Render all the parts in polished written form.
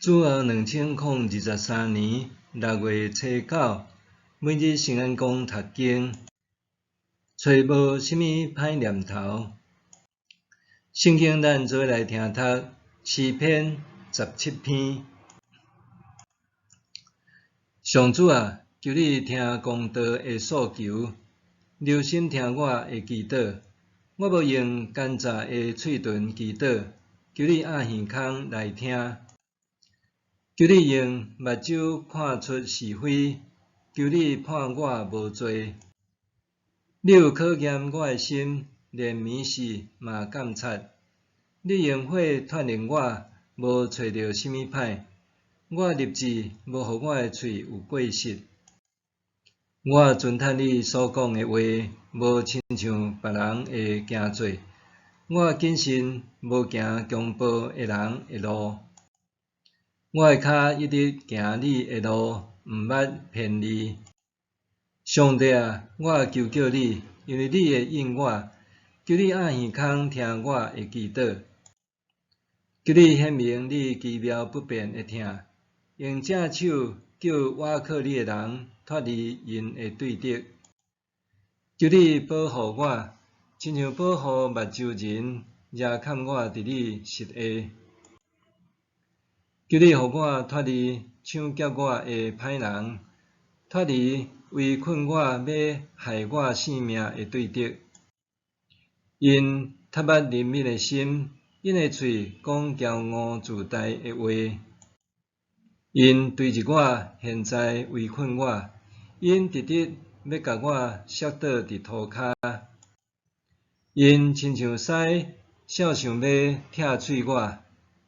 主後2023年6月初九，每日聖安公讀經，揣無啥物歹念頭。聖經咱做伙來聽讀詩篇17篇。上主啊，求你聽公道的訴求，留心聽我的祈禱。我無用奸詐的喙唇祈禱，求你掩耳孔來聽。求你用目睭看出是非，求你判我無罪。你有考驗我的心，連暝時嘛監察。你用火鍛鍊我，無揣著啥物歹。我立志無予我的喙有過失。我遵趁你所講的話，無親像別人的行做。我謹慎無行強暴的人的路。我的跤一直行你的路，毋捌偏離。上帝啊，我求叫你，因為你會應我。求你掩耳孔聽我的祈禱。求你顯明你奇妙不變的疼，用正手救倚靠你的人脫離𪜶的對敵。求你保護我，親像保護目睭仁，遮崁我佇你膝下。求你予我脫離搶劫我的歹人，脫離圍困我欲害我性命的對敵。𪜶獺捌憐憫的心，𪜶的喙講驕傲自大的話。𪜶追日我，現在圍困我，𪜶直直欲共我摔倒佇塗跤。𪜶親像獅，數想欲拆喙我，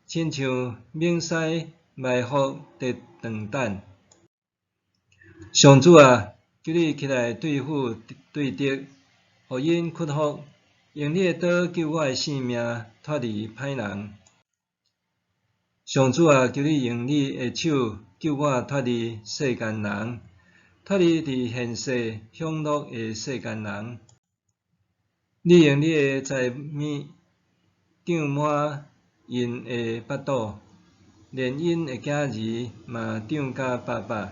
親像猛獅埋伏佇斷等。上主啊，求你起來對付對敵，予𪜶屈服，用你的刀救我的性命脫離歹人。上主啊，求你用你的手救我脫離世間人，脫離佇現世享樂的世間人。你用你的災物漲滿𪜶的腹肚，連𪜶的囝兒嘛漲甲飽飽，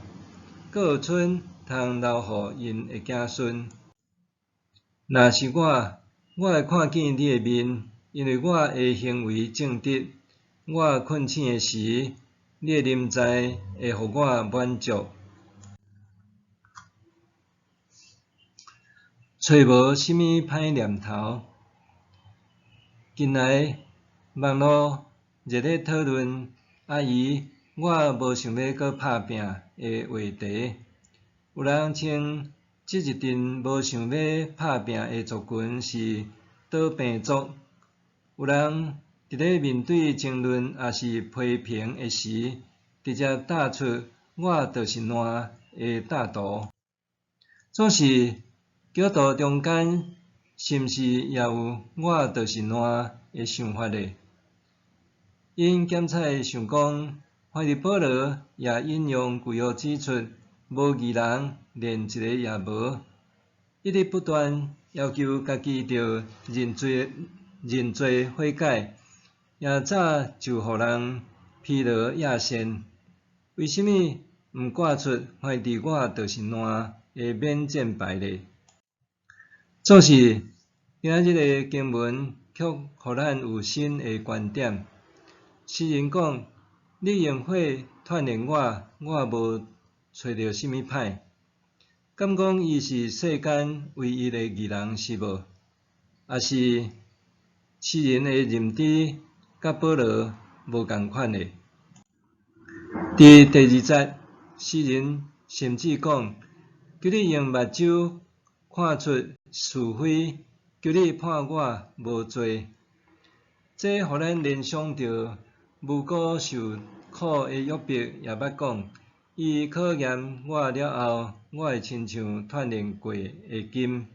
閣有春通留予𪜶的子孫。若是我，我會看見你的面，因為我的行為正直。我困醒的時，你的臨在會予我滿足。揣無啥物歹念頭。近來網路熱咧討論阿姨，我無想欲閣拍拚的話題。有人稱這一陣無想欲拍拚的族群是倒病族。有人佇咧面對爭論抑是批評的時，直接打出我就是爛的貼圖。總是基督徒中間，是毋是也有我就是爛的想法呢？𪜶檢採想講，反正保羅也引用舊約指出，無義人連一个也無，一直不斷要求家己著認罪、認罪悔改，也早就予人疲勞厭眩。為啥物毋掛出反正我就是爛的免戰牌呢？總是今仔日的經文卻予咱有新的觀點。詩人講：你用火鍛鍊我，我無揣著啥物歹。敢講伊是世間唯一的義人是無？抑是詩人的認知佮保羅無仝款的？佇第二節，詩人甚至講：求你用目睭看出是非，求你判我無罪。這予咱聯想著無辜受苦的約伯也捌講：伊考驗我了後，我會親像鍛鍊過的金。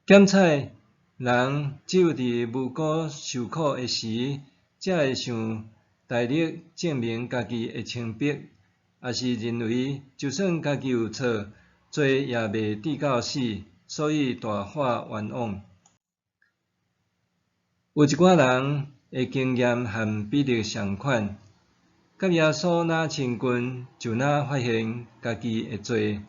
檢採人只有佇無辜受苦的時，才會想大力證明家己的清白，抑是認為就算家己有錯，罪也袂至到死，所以大發冤枉。有一寡人的經驗和彼得相款，佮耶穌若親近，就若發現家己的罪。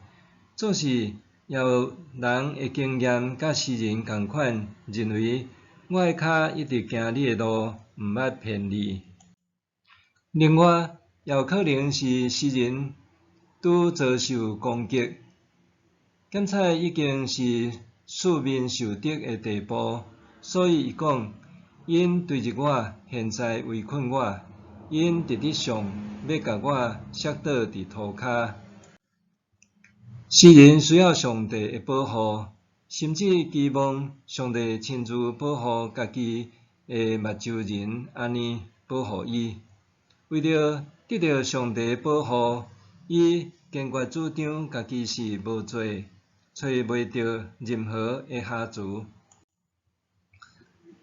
總是也有人的經驗佮詩人仝款，認為我的跤一直行你的路，毋捌偏離。另外，也有可能是詩人拄遭受攻擊，檢採已經是四面受敵的地步，所以伊講：𪜶追入我，現在圍困我，𪜶直直上，欲共我摔倒佇塗跤。詩人需要上帝的保護，甚至期望上帝親自保護家己的目睭仁按呢保護伊。為著得著上帝的保護，伊堅決主張家己是無罪，揣袂著任何的瑕疵。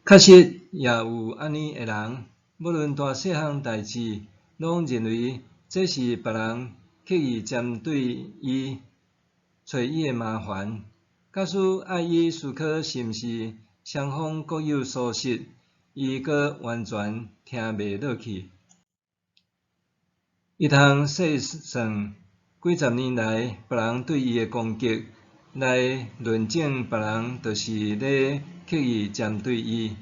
確實也有按呢的人，無論大細項代誌，攏認為這是別人刻意針對伊，揣伊的麻煩。假使愛伊思考是毋是雙方各有疏失，伊閣完全聽袂落去。伊通細算幾十年來別人對伊的攻擊，來論證別人就是咧刻意針對伊，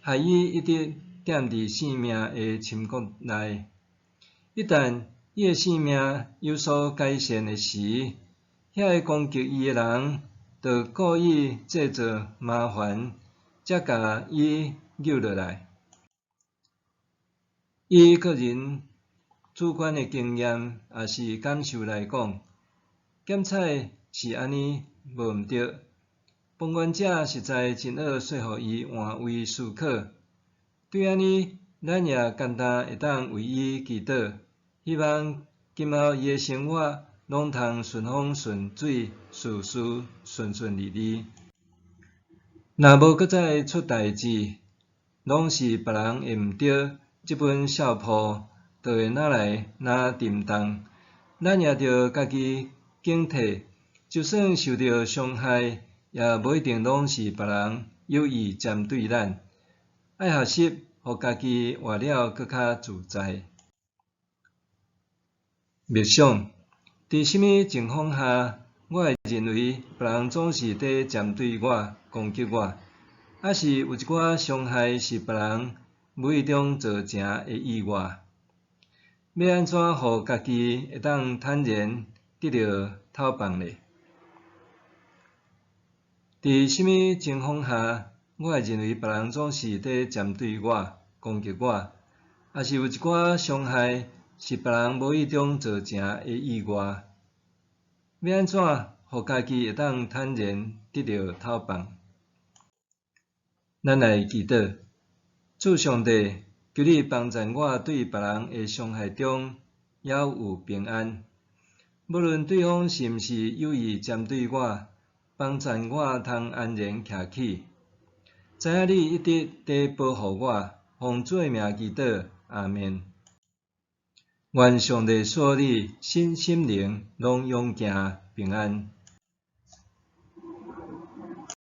害伊一直踮佇性命的深谷內。一旦伊的性命有所改善的時，遐个攻擊伊的人，就故意製造麻煩，才共伊搝落來。以個人主觀的經驗，抑是感受來講，檢採是按呢無毋著。旁觀者實在真愛說服伊換位思考。對按呢，咱也簡單會當為伊祈禱，希望今後伊的生活攏通順風順水，事事順順利利。若無閣再出代誌，攏是別人的毋著，這本笑簿就會若來若沉重。咱也著家己警惕，就算受著傷害，也無一定攏是別人有意針對咱。愛學習，予家己活了閣較自在。默想，佇啥物情況下，我會認為別人總是佇針對我、攻擊我，抑是有一寡傷害是別人無意中造成的意外？欲按怎予家己會當坦然得著透放呢？佇啥物情況下，我會認為別人總是佇針對我、攻擊我，抑是有一寡傷害是別人無意中造成的意外？欲按怎予家己會當坦然得著透放？咱來祈禱，主上帝，求你幫助我對別人的傷害中，猶有平安。無論對方是毋是有意針對我，幫助我通安然徛起。知影你一直佇保護我，奉主的名祈禱，阿們。願上帝賜予你身心靈攏勇健平安。